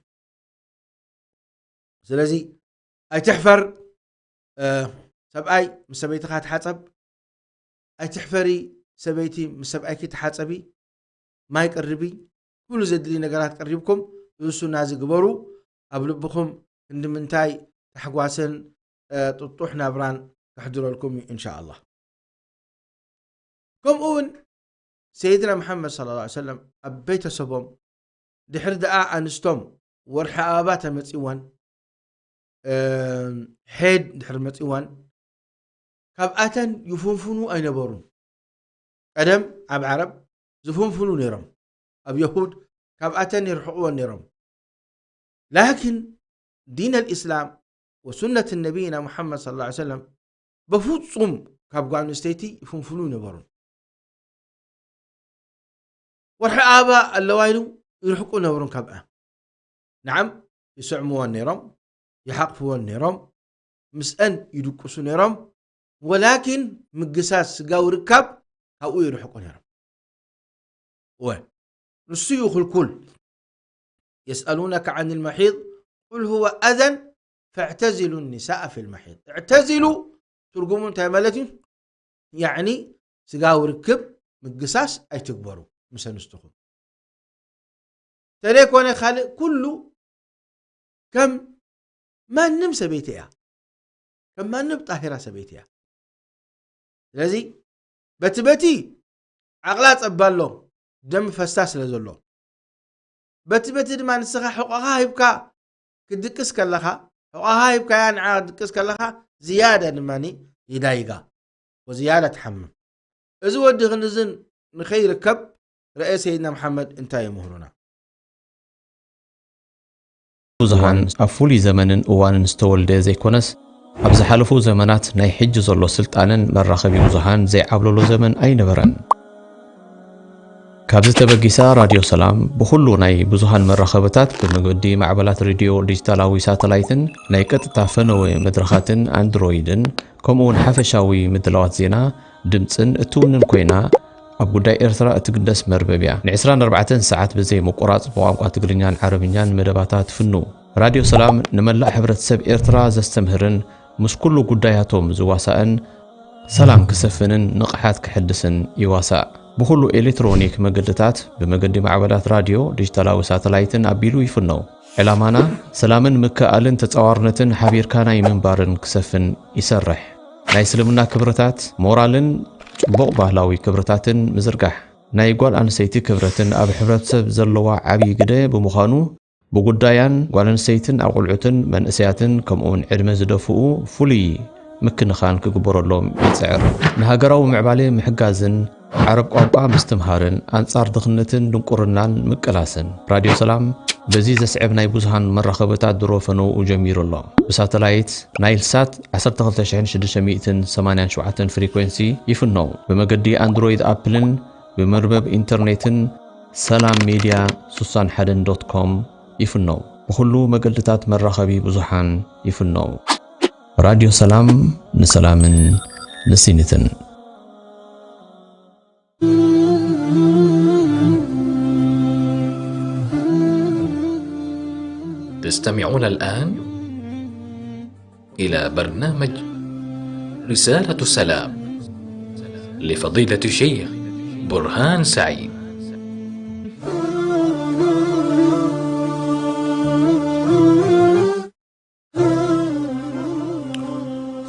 ስለዚ ኣይትሕፈር፣ እ፣ ሰብኣይ ምስ ሰበይትኻ ተሓጸብ። ኣይትሕፈሪ ሰበይቲ፣ ምስ ሰብኣይኪ ተሓጸቢ፣ ማይ ቀርቢ፣ ኩሉ ዘድሊ ነገራት ቀሪብኩም፣ እዚ ሱና እዚ ግበሩ። ኣብ ልብኹም ክንዲ ምንታይ ታሕጓስን፣ እ፣ ጥጡሕ ናብራን ከሕድረልኩም እዩ፣ እንሻ ኣላህ። ከምኡ እውን ሰይድና መሓመድ ሰለላሁ ዐለይሂ ወሰለም ኣብ ቤተሰቦም ድሕሪ ደኣ ኣንስቶም ወርሒ ኣበባ ተመጺወን፣ እ፣ ሄድ ድሕሪ መጺወን፣ ካብኣተን ይፍንፍኑ ኣይነበሩን። ቀደም ኣብ ዓረብ ዝፍንፍኑ ነይሮም፣ ኣብ የሁድ ካብኣተን ይርሕቕወን ነይሮም። ላኪን ዲን ኣልእስላም ወሱነት ነቢይና ሙሓመድ ሰለላሁ ዐለይሂ ወሰለም በፍጹም ካብ ጓል ኣንስተይቲ ይፍንፍኑ ኣይነበሩን። ወርሒ ኣበባ ኣለዋ ኢሉ ይርሕቁ ነበሩን ካብኣ። ንዓም ይስዕምወን ነይሮም፣ ይሓቕፍወን ነይሮም፣ ምስአን ይድቅሱ ነይሮም። ወላኪን ምግሳስ ስጋዊ ርካብ ካብኡ ይርሕቁ ነይሮም። እወ፣ ንሱ እዩ ክልኩል። يسألونك عن المحيض قل هو أذى فاعتزلوا النساء في المحيض. اعتزلوا ትርጉሙ እንታይ ማለት እዩ? ያዕኒ ስጋዊ ርክብ ምግሳስ ኣይትግበሩ ምስ ኣንስትኹም። ተለይኮነ ካልእ ኩሉ ከም ማንም ሰበይቲ እያ። ከም ማንም ጣሂራ ሰበይቲ እያ። ስለዚ በቲ በቲ ዓቕላ ጸባ ኣሎ፣ ደም ፈሳ ስለ ዘሎ። በቲ በቲ ድማ ንስኻ ሕቖኻ ሂብካ ክትድቅስ ከለኻ፣ ሕቖኻ ሂብካያ ንዓ ክትድቅስ ከለኻ ዝያዳ ድማ ይዳይጋ ወዝያዳ ትሓምም። እዚ ወዲ ክንድዝን ንኸይርከብ ረኤ ሰይድና መሓመድ እንታይ የምህሩና? ብዙሃን ኣብ ፍሉይ ዘመንን እዋንን ዝተወልደ ዘይኮነስ፣ ኣብ ዝሓለፉ ዘመናት ናይ ሕጂ ዘሎ ስልጣነን መራኸቢ ብዙሃን ዘይዓብለሎ ዘመን ኣይነበረን። ካብዚ ተበጊሳ ራድዮ ሰላም ብኹሉ ናይ ብዙሃን መራኸብታት ብመገዲ ማዕበላት ሬድዮ ዲጂታላዊ ሳተላይትን ናይ ቀጥታ ፈነወ መድረኻትን ኣንድሮይድን ከምኡ እውን ሓፈሻዊ ምድላዋት ዜና ድምጽን እትውንን ኮይና፣ ኣብ ጉዳይ ኤርትራ እትግደስ መርበብ እያ። ን ዕስራን ኣርባዕተን ሰዓት ብዘይ ምቁራጽ ብቋንቋ ትግርኛን ዓረብኛን መደባታ ትፍኑ። ራድዮ ሰላም ንመላእ ሕብረተሰብ ኤርትራ ዘስተምህርን ምስ ኩሉ ጉዳያቶም ዝዋሳእን፣ ሰላም ክሰፍንን ንቕሓት ክሕድስን ይዋሳእ። ብኹሉ ኤሌክትሮኒክ መገድታት ብመገዲ ማዕበላት ራድዮ፣ ዲጂታላዊ ሳተላይትን ኣቢሉ ይፍነው። ዕላማና ሰላምን ምክእኣልን ተጻዋርነትን ሓቢርካ ናይ ምንባርን ክሰፍን ይሰርሕ። ናይ እስልምና ክብርታት፣ ሞራልን ጽቡቕ ባህላዊ ክብርታትን ምዝርጋሕ። ናይ ጓል ኣንስተይቲ ክብረትን ኣብ ሕብረተሰብ ዘለዋ ዓብዪ ግደ ብምዃኑ፣ ብጉዳያን ጓል ኣንስተይትን ኣቑልዑትን መንእሰያትን ከምኡውን ዕድመ ዝደፍኡ ፍሉይ ምክንኻን ክግበረሎም ይጽዕር። ንሃገራዊ ምዕባለ ምሕጋዝን ዓረብ ቋንቋ ምስትምሃርን ኣንጻር ድኽነትን ድንቁርናን ምቅላስን። ራድዮ ሰላም በዚ ዘስዕብ ናይ ብዙሃን መራኸብታት ድሮ ፈነውኡ ጀሚሩ ኣሎ። ብሳተላይት ናይል ሳት ዓሰርተ ክልተ ሽሕን ሽዱሽተ ሚእትን ሰማንያን ሸውዓተን ፍሪኮንሲ ይፍነው። ብመገዲ ኣንድሮይድ ኣፕልን ብመርበብ ኢንተርኔትን ሰላም ሜድያ ስሳን ሓደን ዶት ኮም ይፍነው። ብኹሉ መገድታት መራኸቢ ብዙሓን ይፍነው። ራድዮ ሰላም ንሰላምን ንሲኒትን። تستمعون الآن إلى برنامج رسالة سلام لفضيلة الشيخ برهان سعيد.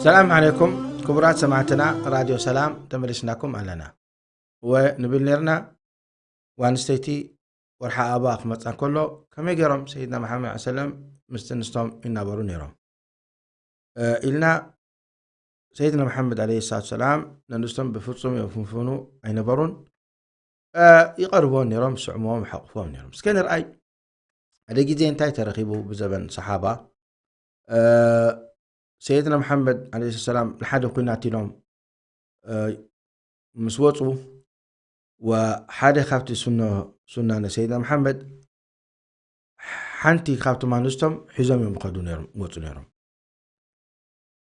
ሰላም ዓለይኩም ክቡራት ሰማዕትና ራድዮ ሰላም፣ ተመሊስናኩም ኣለና። እወ ንብል ነርና፣ ጓል ኣንስተይቲ ወርሓ ኣበባ ክመጻ ከሎ ከመይ ገይሮም ሰይድና መሓመድ ሰለም ምስ ኣንስቶም ይናበሩ ነይሮም፣ እ፣ ኢልና፣ ሰይድና መሓመድ ዓለይሂ ሰላቱ ሰላም ነንስቶም ብፍጹም የፍንፍኑ ኣይነበሩን። ይቐርቦም ነይሮም፣ ስዕሞም፣ ሓቑፎም ነይሮም። እስከ ንርኣይ፣ ሓደ ግዜ እንታይ ተረኺቡ ብዘበን ሰሓባ፣ ሰይድና መሓመድ ዓለይሂ ሰላም ንሓደ ኩናት ኢሎም ምስ ወፁ፣ ወሓደ ካብቲ ሱና ንሰይድና መሓመድ፣ ሓንቲ ካብቶም ኣንስቶም ሒዞም እዮም ከዱ ነይሮም፣ ወፁ ነይሮም።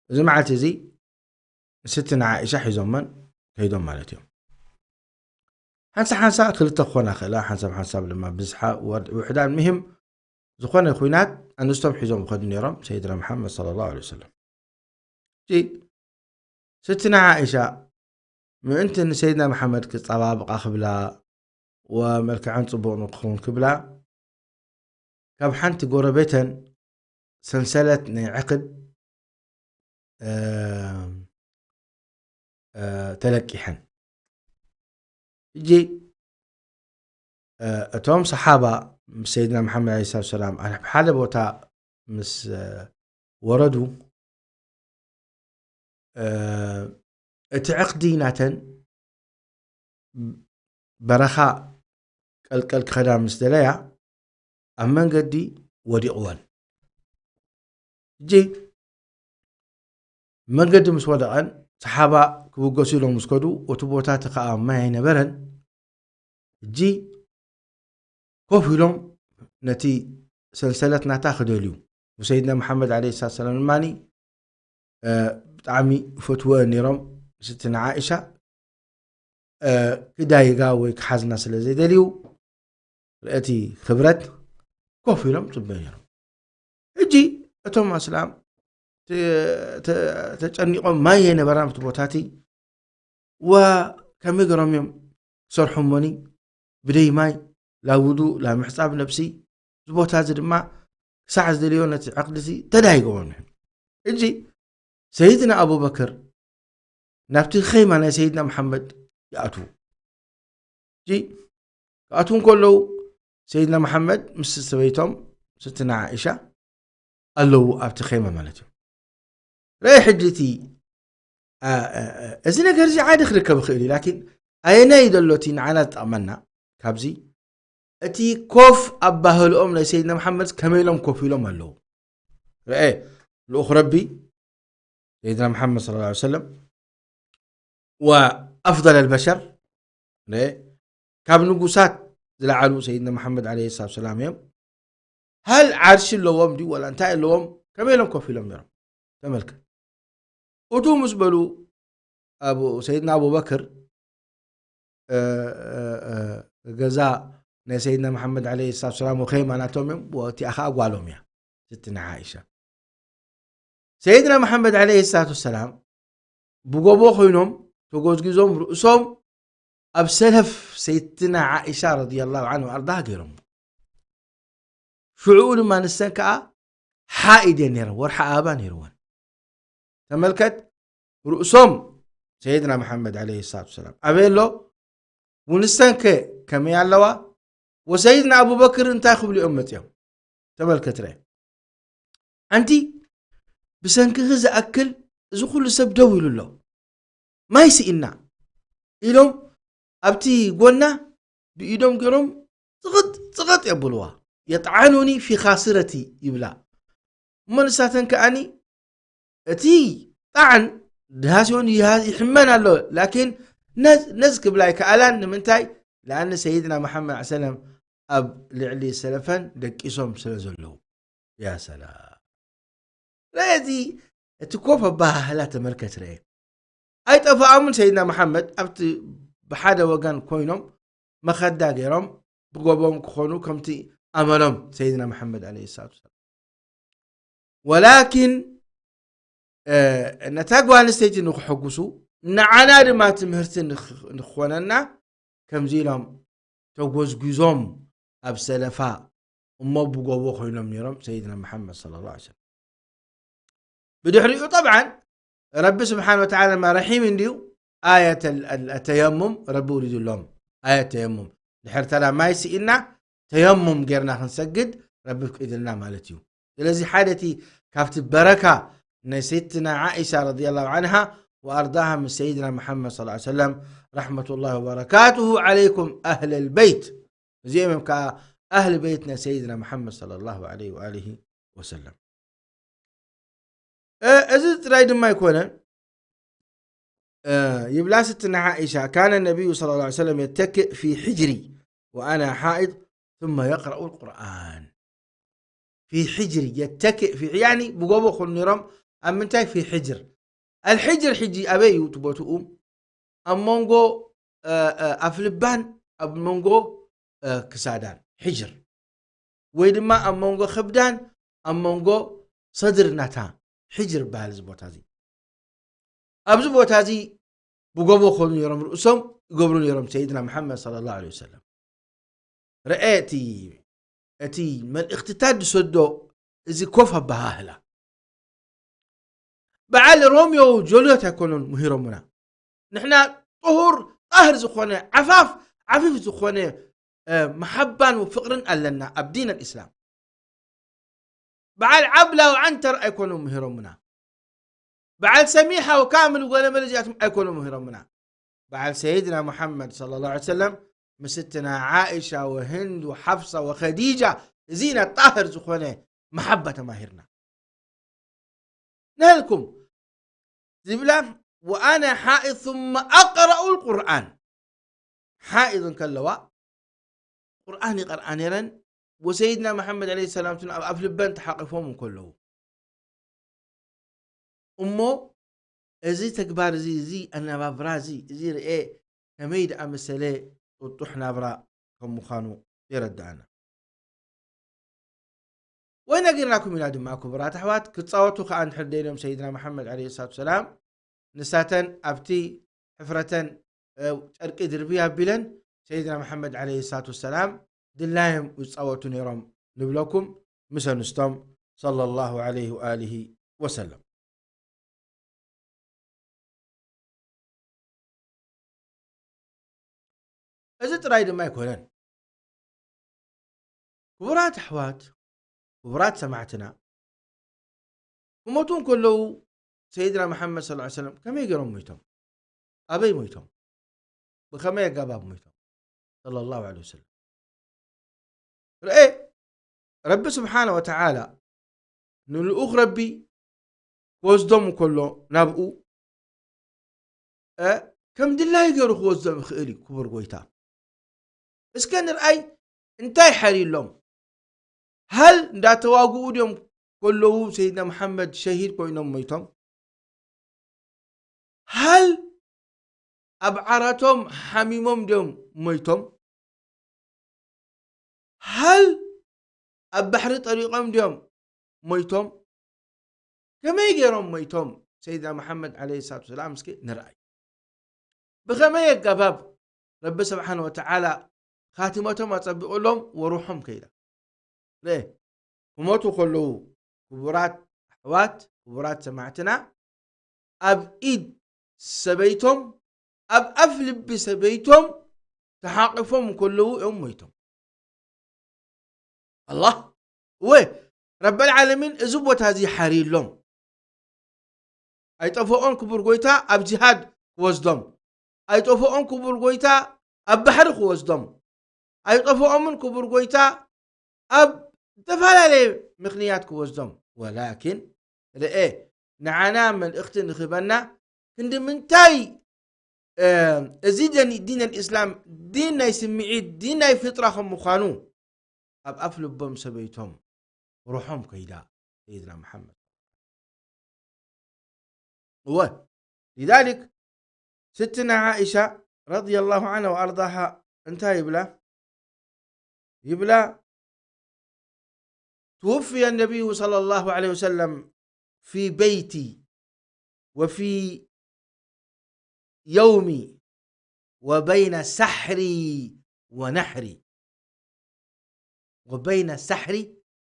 እዚ መዓልቲ እዚ ንስትና ዓኢሻ ሒዞመን ከይዶም ማለት እዮም። ሓንሳ ሓንሳ ክልተ ክኾና ክእላ፣ ሓንሳብ ሓንሳብ ድማ ብዝሓ ውሕዳን፣ ምሂም ዝኾነ ኩናት ኣንስቶም ሒዞም ከዱ ነይሮም ሰይድና መሓመድ ሰለላሁ ዐለይሂ ወሰለም። ስትና ዓኢሻ ምእንቲ ንሰይድና መሓመድ ክፀባብቓ ክብላ፣ ወመልክዐን ፅቡቕ ንክኸውን ክብላ፣ ካብ ሓንቲ ጎረቤተን ሰንሰለት ናይ ዕቕድ ተለቂሐን። እጂ እቶም ሰሓባ ምስ ሰይድና መሓመድ ዓለይሂ ሰላቱ ሰላም ኣብ ሓደ ቦታ ምስ ወረዱ፣ እቲ ዕቕዲ ናተን በረኻ ቀልቀል ክኸዳ ምስ ደለያ፣ ኣብ መንገዲ ወዲቕወን። እጂ መንገዲ ምስ ወደቐን፣ ሰሓባ ክብገሱ ኢሎም ምስ ከዱ፣ እቲ ቦታ እቲ ከኣ ማይ ኣይነበረን። እጂ ኮፍ ኢሎም ነቲ ሰንሰለት ናታ ክደልዩ፣ ሰይድና መሓመድ ዓለይሂ ሰላቱ ሰላም ድማ ብጣዕሚ ይፈትወን ነይሮም። ስትና ዓኢሻ ክዳይጋ ወይ ክሓዝና ስለ ዘይደልዩ፣ እቲ ክብረት ኮፍ ኢሎም ጽበዩ ነይሮም። ሕጂ እቶም ኣስላም ተጨኒቖም፣ ማይ የነበራን ኣብቲ ቦታቲ። ወከመይ ገሮም እዮም ክሰርሖሞኒ? ብደይ ማይ ላውዱ ላምሕፃብ ነብሲ። እዚ ቦታ እዚ ድማ ክሳዕ ዝደልዮ ነቲ ዕቕዲ እዚ ተዳይጎም እዮም። ሕጂ ሰይድና ኣቡበክር ናብቲ ኸይማ ናይ ሰይድና መሓመድ ይኣትዉ። ሕጂ ክኣትዉ እንከለዉ፣ ሰይድና መሓመድ ምስ ሰበይቶም ስትና ዓኢሻ ኣለዉ ኣብቲ ኸይማ ማለት እዩ። ረኣይ ሕጂ እቲ፣ አ፣ አ፣ አ፣ እዚ ነገር እዚ ዓዲ ክርከብ ይኽእል እዩ፣ ላኪን ኣየናይ እዩ ዘሎ እቲ ንዓና ዝጠቕመና ካብዚ? እቲ ኮፍ ኣባህልኦም ናይ ሰይድና መሓመድ ከመይ ኢሎም ኮፍ ኢሎም ኣለዉ? ረአ ልኡኽ ረቢ ሰይድና መሓመድ ሰለላሁ ዐለይሂ ወሰለም ወኣፍደል ኣልበሸር፣ ካብ ንጉሳት ዝለዓሉ ሰይድና መሓመድ ዓለይሂ ሰላቱ ሰላም እዮም። ሃል ዓርሺ ኣለዎም ድዩ ወላ እንታይ ኣለዎም? ከመይ ኢሎም ኮፍ ኢሎም ነይሮም? ተመልከት። እቱ ምስ በሉ፣ ሰይድና ኣቡበክር ገዛ ናይ ሰይድና መሓመድ ዓለይሂ ሰላቱ ሰላም ወኸይማ ናቶም እዮም። እቲኣ ኸዓ ጓሎም እያ፣ ስትና ዓኢሻ። ሰይድና መሓመድ ዓለይሂ ሰላቱ ሰላም ብጎቦ ኮይኖም ተጎዝጊዞም ርእሶም ኣብ ሰለፍ ሰይድና ዓኢሻ ረዲየላሁ ዓንሁ ኣርዳሃ ገይሮም። ሽዑኡ ድማ ንሰን ከኣ ሓኢድ እየን ነይረን፣ ወርሒ ኣበባ ነይርወን። ተመልከት፣ ርእሶም ሰይድና መሓመድ ዓለይሂ ሰላቱ ሰላም ኣበይ ኣሎ? ውንስተን ከ ከመይ ኣለዋ? ወሰይድና ኣቡበክር እንታይ ክብሉ እዮም መፅኦም? ተመልከት፣ ርአ። ኣንቲ ብሰንክኺ ዝኣክል እዚ ኩሉ ሰብ ደው ኢሉ ኣሎ፣ ማይ ስኢና ኢሎም ኣብቲ ጎና ብኢዶም ገይሮም ጽቕጥ ጽቕጥ የብልዋ። የጥዓኑኒ ፊ ኻስረቲ ይብላ። እሞ ንሳተን ከኣኒ እቲ ጣዕን ድሃሲውን ይሃ-፣ ይሕመን ኣሎ፣ ላኪን ነዝ፣ ነዝ ክብላ ኣይከኣላን። ንምንታይ? ለኣን ሰይድና መሓመድ ሰለም ኣብ ልዕሊ ሰለፈን ደቂሶም ስለ ዘለዉ። ያ ሰላም። ረአ እቲ፣ እቲ ኮፍ ኣበሃህላ ተመልከት፣ ረአ። ኣይጠፋኦምን ሰይድና መሓመድ ኣብቲ ብሓደ ወገን ኮይኖም መኸዳ ገይሮም ብጎቦም ክኾኑ ከምቲ ኣመሎም ሰይድና መሓመድ ዓለይሂ ሰላቱ ወሰላም። ወላኪን፣ እ፣ ነታ ጓል ኣንስተይቲ ንክሕጉሱ፣ ንዓና ድማ ትምህርቲ ንክ-፣ ንክኾነና፣ ከምዚ ኢሎም ተጎዝጒዞም ኣብ ሰለፋ እሞ ብጎቦ ኮይኖም ነይሮም ሰይድና መሓመድ ሰለላሁ ዐለይሂ ወሰለም። ብድሕሪኡ ጠብዓን ረቢ ስብሓን ወተዓላ ድማ ረሒም እንድዩ፣ ኣየት ኣል-፣ ኣል-፣ ኣተየሙም ረቢ ውሪዱሎም። ኣየት ተየሙም፣ ድሕር ተላ ማይ ስኢና ተየሙም ጌርና ክንሰግድ ረቢ ፍቂድልና ማለት እዩ። ስለዚ ሓደ እቲ ካብቲ በረካ ናይ ሰይድትና ዓኢሻ ረዲየላሁ ዓንሃ وأرضاها من سيدنا محمد صلى الله عليه وسلم، رحمة الله وبركاته عليكم أهل البيت. እዚኦም እዮም ከዓ ኣህሊ ቤት ናይ ሰይድና መሓመድ ሰለላሁ ዐለይሂ ወኣሊሂ ወሰለም። እ፣ እዚ ጥራይ ድማ ኣይኮነን። እ፣ ይብላ ስትና ዓኢሻ፣ كان النبي صلى الله عليه وسلم يتكئ في حجري وأنا حائض ثم يقرأ القرآن. في حجري يتكئ في، ያኒ ብጎቦ ኮኑ ነይሮም። ኣብ ምንታይ؟ في حجر። الحجر ሕጂ ኣበይ እዩ እቲ ቦትኡ? ኣብ መንጎ፣ እ፣ እ፣ ኣፍልባን ኣብ መንጎ፣ እ፣ ክሳዳን ሕጅር፣ ወይ ድማ ኣብ መንጎ ከብዳን ኣብ መንጎ ሰድር ናታ ሕጅር ይበሃል እዚ ቦታ እዚ። ኣብዚ ቦታ እዚ ብጎቦ ኮኑ ነይሮም፣ ርእሶም ይገብሩ ነይሮም ሰይድና መሓመድ ሰለላሁ ዐለይሂ ወሰለም። ረአ እቲ፣ እቲ መልእኽትታት ዝሰዶ እዚ ኮፍ ኣበሃህላ። በዓል ሮሚዮ ጆልዮት ኣይኮኑን ምሂሮምና። ንሕና ጥሁር ጣህር ዝኾነ ዓፋፍ ዓፊፍ ዝኾነ፣ እ፣ መሓባን ፍቕርን ኣለና ኣብ ዲን ኣልእስላም። በዓል ዓብላ ወዓንተር ኣይኮኑን ምሂሮምና። በዓል ሰሚሓ ወካምል ወገለ መለ እዚኣቶም ኣይኮኑን ምሂሮምና። በዓል ሰይድና ሙሓመድ ሰለላሁ ዐለይሂ ወሰለም ምስትና ዓኢሻ ወህንድ ወሓፍሳ ወኸዲጃ እዚና ጣህር ዝኾነ መሓባ ተማሂርና። ነህልኩም ዝብላ ወኣነ ሓኢድ ثم ኣቅረኡ ልቁርኣን። ሓኢድ እንከለዋ ቁርኣን ይቐርኣ ነይረን። ወሰይድና መሓመድ ዐለይሂ ሰላም ኣብ ኣፍ ልበን ተሓቂፎም እንከለዉ እሞ እዚ ተግባር እዚ፣ እዚ ኣነባብራ እዚ፣ እዚ ርኤ ከመይ ደኣ መሰለ ጥጡሕ ናብራ ከም ምዃኑ የረድኣና። ወይ ነጊርናኩም ኢና ድማ ክቡራት ኣሕዋት፣ ክጻወቱ ከኣ እንድሕር ደልዮም ሰይድና መሓመድ ዐለይሂ ሰላቱ ሰላም ንሳተን ኣብቲ ሕፍረተን፣ እ፣ ጨርቂ ድርቢ ኣቢለን ሰይድና መሓመድ ዐለይሂ ሰላቱ ወሰላም ድላዮም ይጻወቱ ነይሮም ንብለኩም ምስ ኣንስቶም ሰለላሁ ዐለይሂ ወኣሊሂ ወሰለም። እዚ ጥራይ ድማ ኣይኮነን። ክቡራት ኣሕዋት፣ ክቡራት ሰማዕትና፣ ክሞቱ እንከለዉ ሰይድና መሓመድ ሰለላሁ ዐለይሂ ወሰለም ከመይ ገይሮም ሞይቶም? ኣበይ ሞይቶም? ብኸመይ ኣገባብ ሞይቶም? ሰለላሁ ዐለይሂ ወሰለም። ርኤ፣ ረቢ ስብሓነ ወተዓላ ንልኡኽ ረቢ ክወስዶም እንከሎ ናብኡ፣ እ፣ ከም ድላዩ ገይሩ ክወስዶም ይኽእል እዩ፣ ክቡር ጎይታ። እስከ ንርኣይ እንታይ ሓርዩሎም? ሃል እንዳተዋግኡ ድዮም ከለዉ ሰይድና መሓመድ ሸሂድ ኮይኖም ሞይቶም? ሃል ኣብ ዓራቶም ሓሚሞም ድዮም ሞይቶም? ሃል ኣብ ባሕሪ ጠሊቖም ድዮም ሞይቶም? ከመይ ገይሮም ሞይቶም? ሰይድና መሓመድ ዐለይሂ ሰላቱ ወሰላም እስኪ ንርኣይ። ብኸመይ ኣገባብ ረቢ ስብሓነ ወተዓላ ኻቲመቶም ኣጸቢቑሎም ወሩሖም ከይዳ? ርኤ፣ ክሞቱ ከለዉ ክቡራት ኣሕዋት፣ ክቡራት ሰማዕትና፣ ኣብ ኢድ ሰበይቶም፣ ኣብ ኣፍ ልቢ ሰበይቶም ተሓቂፎም ከለዉ እዮም ሞይቶም። ኣላህ፣ እወ፣ ረበል ዓለሚን እዚ ቦታ እዚ ሓርዩሎም። ኣይጠፍኦን ክቡር ጎይታ ኣብ ጂሃድ ክወስዶም። ኣይጠፍኦን ክቡር ጎይታ ኣብ ባሕሪ ክወስዶም። ኣይጠፍኦምን ክቡር ጎይታ ኣብ ዝተፈላለየ ምኽንያት ክወስዶም። ወላኪን ርኤ፣ ንዓና መልእኽቲ ንኽበና ክንዲ ምንታይ፣ እ፣ እዚ ደን-፣ ዲን ኣልእስላም ዲን ናይ ስምዒት፣ ዲን ናይ ፍጥራ ከም ምዃኑ ኣብ ኣፍ ልቦም ሰበይቶም ሩሖም ከይዳ ሰይድና መሓመድ። እወ፣ ሊዛሊክ ስትና ዓኢሻ ረዲየላሁ ዓንሃ ወኣርዳሃ እንታይ ይብላ? ይብላ፣ توفي النبي صلى الله عليه وسلم في بيتي وفي يومي وبين سحري ونحري، وبين سحري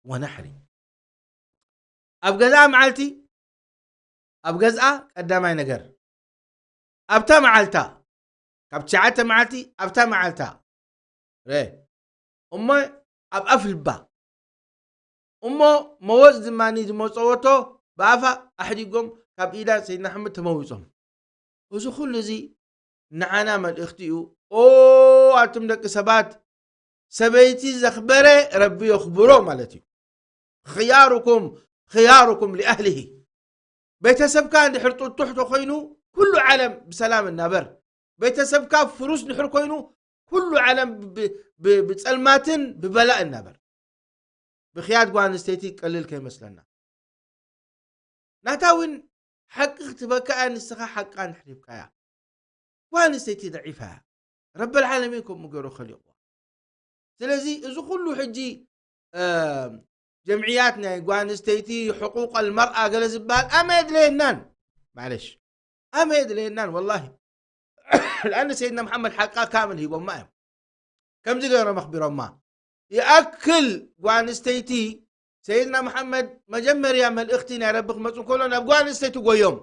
ونحري. ኣብ ገዝኣ መዓልቲ፣ ኣብ ገዝኣ ቀዳማይ ነገር፣ ኣብታ መዓልታ፣ ካብ ትሽዓተ መዓልቲ ኣብታ መዓልታ፣ ረ-፣ እሞ ኣብ ኣፍ ልባ፣ እሞ መወፅ ድማ ዝመፀወቶ ብኣፋ ኣሕዲጎም ካብ ኢዳ ሰይድና ኣሕመድ ተመዊፆም። እዚ ኩሉ እዚ ንዓና መልእኽቲ እዩ። ኦ ኣቱም ደቂ ሰባት፣ ሰበይቲ ዘኽበረ ረቢ የኽብሮ ማለት እዩ። ኽያሩኩም ኽያሩኩም ሊኣህሊሂ። ቤተሰብካ እንድሕር ጥጡሕ ተኮይኑ፣ ኩሉ ዓለም ብሰላም እናበር። ቤተሰብካ ፍሩስ ድሕር ኮይኑ፣ ኩሉ ዓለም ብ- ብ- ብጸልማትን ብበላእ እናበር። ብኽያት ጓል ኣንስተይቲ ቀልል ከይመስለና። ናታ እውን ሓቂ ክትበካ እያ፣ ንስኻ ሓቃ ንሕሪብካያ። ጓል ኣንስተይቲ ደዒፋ እያ። ረበል ዓለሚን ከምኡ ገይሩ ከሊቑዋ። ስለዚ እዚ ኩሉ ሕጂ ጀምዕያት ናይ ጓል ኣንስተይቲ ሕቁቀል መርኣ ገለ ዝበሃል ኣመ የድለየናን። ማለሽ ኣመ የድለየናን ወላሂ። ለኣነ ሰይድና መሓመድ ሓቃ ካምል ሂቦማ እዮም። ከምዚ ገይሮም ኣኽቢሮማ። ይኣክል ጓል ኣንስተይቲ ሰይድና መሓመድ መጀመርያ መልእኽቲ ናይ ረቢ ክመፁ እንከሎ ናብ ጓል ኣንስተይቲ ጎዮም።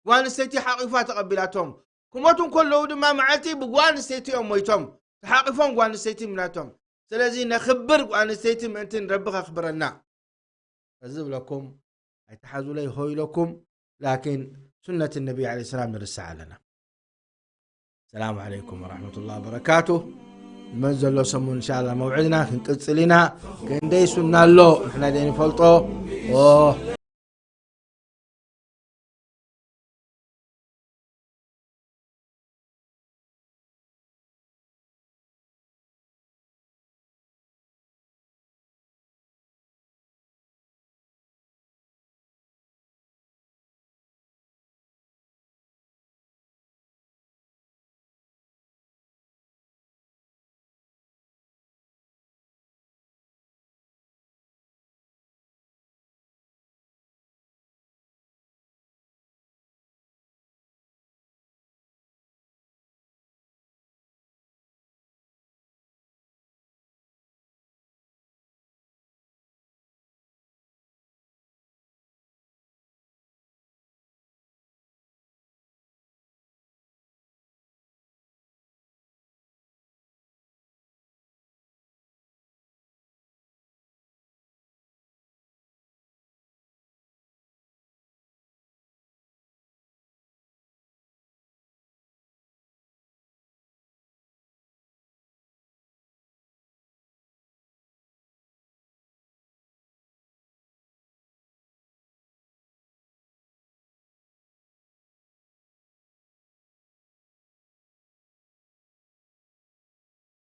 ጓል ኣንስተይቲ ሓቂፋ ተቐቢላቶም። ክሞቱ እንከለዉ ድማ መዓልቲ ብጓል ኣንስተይቲ እዮም ሞይቶም። ተሓቂፎም ጓል ኣንስተይቲ ምናቶም። ስለዚ ነኽብር ጓል ኣንስተይቲ ምእንቲ ንረቢ ከኽብረና። እዚ ብለኩም ኣይተሓዙለይ ሆ ኢለኩም። ላኪን ሱነት ነቢ ለ ሰላም ንርስዕ ኣለና። ሰላም ዓለይኩም ወረሕመቱላ ወበረካቱ። ንመን ዘሎ ሰሙን እንሻላ መውዕድና ክንቅፅል ኢና። ክንደይ ሱና ኣሎ ንሕና ደይ ንፈልጦ።